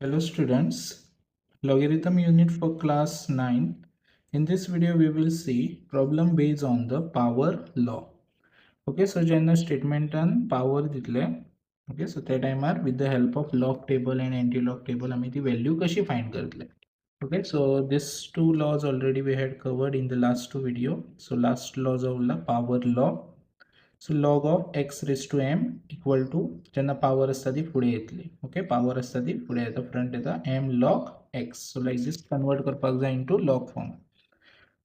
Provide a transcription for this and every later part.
Hello students, logarithm unit for class 9. In this video we will see problem based on the power law. Okay, so जेन्ना स्टेटमेंटान power दितले, okay, so त्या टायमार with the help of log table and anti log table आमी ती value कशी find करतले. Okay, so this two laws already we had covered in the last two video. So last law जो उरला, power law. So log of x raise to m equal to, जेन्ना power आसता ती फुडें येतली, okay, power आसता ती फुडें येता, फ्रंट येता, m log x. So like this convert करपाक जाय into log form.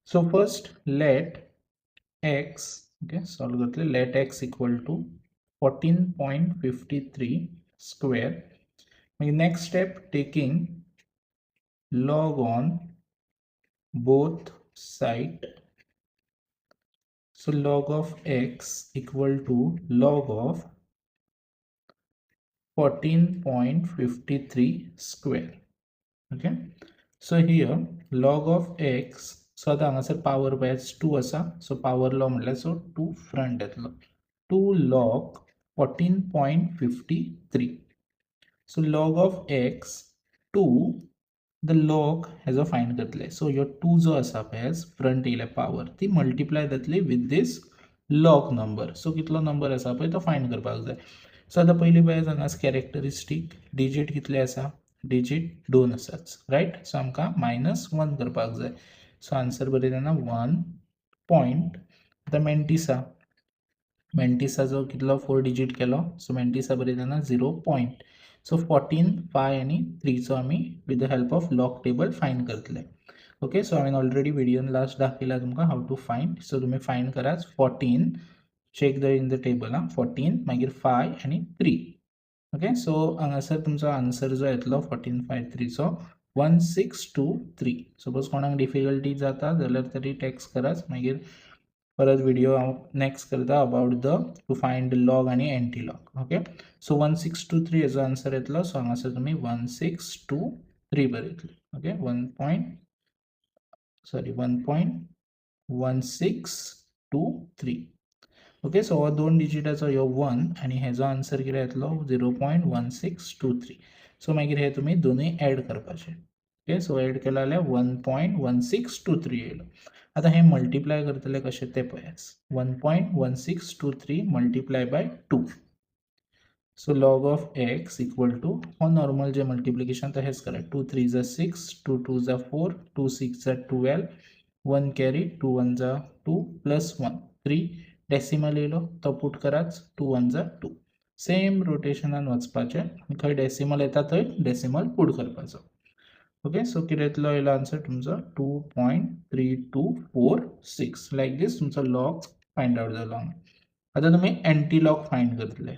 So first let x, okay, solve करतले. Let x equal to 14.53 square. मागीर next step, taking log on both side. So log of x equal to log of 14.53 square. Okay, so here log of x, so आता हांगासर power पळयात, two आसा. So power law म्हटल्यार so two front येतलो, two log 14.53. So log of x, two the log हेजो find करतले. So ह्यो two जो आसा पळय, फ्रंट येयल्या पावर, ती मल्टिप्लाय जातली with this log number. So कितलो नंबर आसा पळय तो फायंड करपाक जाय. सो आतां पयलीं पळयात, हांगा कॅरेक्टरिस्टीक डिजीट कितले आसा? डिजीट दोन आसात, रायट? सो आमकां मायनस वन करपाक जाय. सो आन्सर बरयतना वन पॉयंट. आतां मेंटिसा, मेंटिसाचो कितलो? फोर डिजीट केलो. सो मेंटिसा बरयतना zero point. So 14, five आनी थ्रीचो आमी with the help of log table find करतले. ओके, सो हांवें ऑलरेडी व्हिडियोन लास्ट दाखयला तुमकां how to find. सो तुमी फायंड करात 14, check the in the table आं, 14, मागीर फाय आनी थ्री. ओके, सो हांगासर तुमचो आन्सर जो येतलो फोर्टीन फाय थ्रीचो, 1623. सपोज कोणाक डिफिकल्टी जाता जाल्यार तरी टॅक्स्ट करात, मागीर परत व्हिडिओ हांव नॅक्स्ट करता about the to find log आनी anti log. Okay, so 1623 हेजो आन्सर येतलो. सो हांगासर तुमी 1623 बरयतले. Okay, one point, sorry, 1.1623. Okay, so हो दोन डिजिटाचो ह्यो वन आनी हेजो आन्सर कितें येतलो? 0.1623. So मागीर हे तुमी दोनूय एड करपाचे. ओके, सो एड केलो जाल्यार 1.1623 येयलो. आतां हे मल्टिप्लाय करतले कशें तें पळयात. 1.1623 multiply by two. So log of x equal to, हो नॉर्मल जे मल्टिप्लिकेशन तशेंच करा. Two threes are six, two twos are four, two sixes are 12, one carry, two ones are two, plus one three. Decimal येयलो तो put करात, two ones are two. Same रोटेशनान वचपाचें आनी खंय decimal येता थंय डेसिमल पुट करपाचो. ओके, सो कितें येतलो येयलो आन्सर तुमचो? 2.3246. Like this तुमचो लॉग फायंड आवट जालो. आतां तुमी एंटी लॉग फायंड करतले,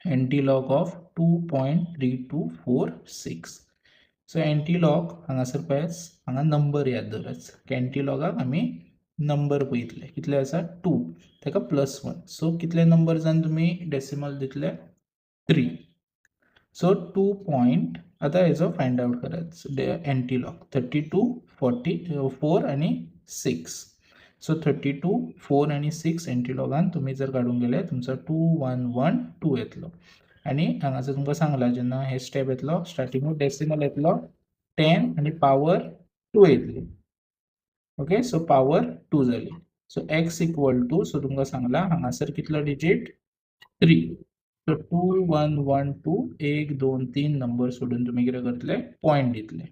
anti log of 2.3246. So anti log हांगासर पळयात, हांगा नंबर याद दवरात. एंटी लॉगाक आमी नंबर पळयतले कितले आसा, टू, ताका प्लस वन. सो कितले नंबर्सान तुमी डेसिमल दितले? थ्री. सो टू पॉयंट, आतां हेजो फायंड आवट करात anti log, 32, 40, four आनी six. So 32, four आनी सिक्स एंटी लॉगान तुमी जर काडूंक गेले, तुमचो टू वन वन टू येतलो. आनी हांगासर तुमकां सांगलां, जेन्ना हे स्टेप येतलो, स्टार्टिंगूच डेसिमल येतलो, टेन आनी पावर टू येतली. ओके, सो पावर टू जाली. So x equal to, so तुमकां सांगलां हांगासर कितलो digit? Three. So two one one two, एक दोन तीन नंबर सोडून तुमी कितें करतले? पॉयंट दितले.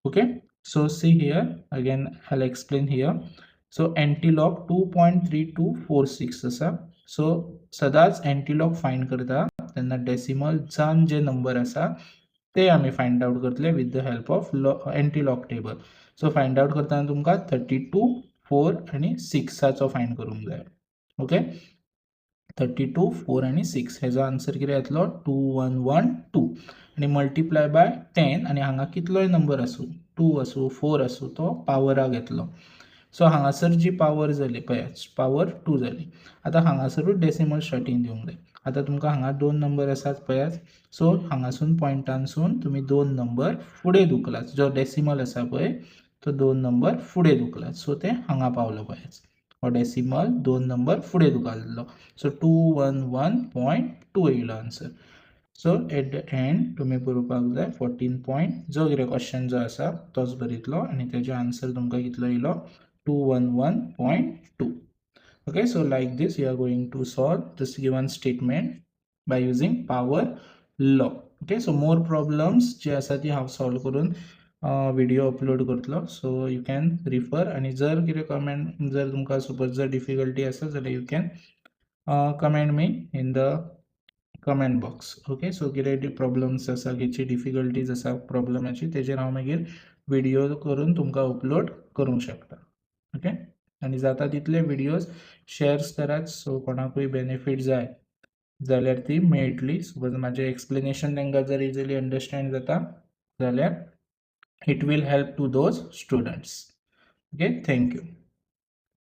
Okay, so see here, again I explain here. So antilog 2.3246 आसा. सो सदांच एंटीलॉग फायंड करता तेन्ना डेसिमलसान जे नंबर आसा ते आमी फायंड आवट करतले with the help of antilog table. So find out करतना तुमकां थर्टी टू, फोर आनी सिक्साचो फायंड करूंक जाय. ओके, थर्टी टू, फोर आनी सिक्स हेजो आन्सर कितें येतलो? टू वन वन टू आनी मल्टिप्लाय बाय टेन. आनी हांगा कितलोय नंबर आसूं, टू आसूं, फोर आसूं, तो पावराक येतलो. सो हांगासर जी पावर जाली पळयात, पावर टू जाली. आतां हांगासरूच डेसिमल स्टार्टींग दिवंक जाय. आतां तुमकां हांगा दोन नंबर आसात पळयात. सो हांगासून पॉयंटानसून तुमी दोन नंबर फुडें धुकलात. जो डेसिमल आसा पळय तो दोन नंबर फुडें धुकलात. सो ते हांगा पावलो पळयात, हो डेसिमल दोन नंबर फुडें धुकल्लो. So 211.2 येयलो answer. So eight the and तुमी बरोवपाक जाय 14 पॉयंट, जो कितें क्वेश्चन जो आसा तोच बरयतलो आनी तेजो आन्सर तुमकां कितलो येयलो 211.2. Okay, so like this you are going to solve this given statement by using power law. Okay, so more problems जे आसा ती हांव सॉल्व करून व्हिडिओ अपलोड करतलो, सो you can refer. आनी जर कितें कमेंट, जर तुमकां सपोज जर डिफिकल्टी आसा जाल्यार you can comment me in the comment box. Okay, so कितें प्रॉब्लम्स आसा, खंयची डिफिकल्टीज आसा प्रॉब्लमाची, तेजेर हांव मागीर व्हिडिओ करून तुमकां अपलोड करूंक शकता. ओके, आनी जाता तितले व्हिडियोज शेयर्स करात, सो कोणाकूय बेनिफीट जाय जाल्यार ती मेळटली. सपोज म्हाजें एक्सप्लेनेशन तांकां जर इजिली अंडरस्टँड जाता जाल्यार it will help to those students. Okay, thank you.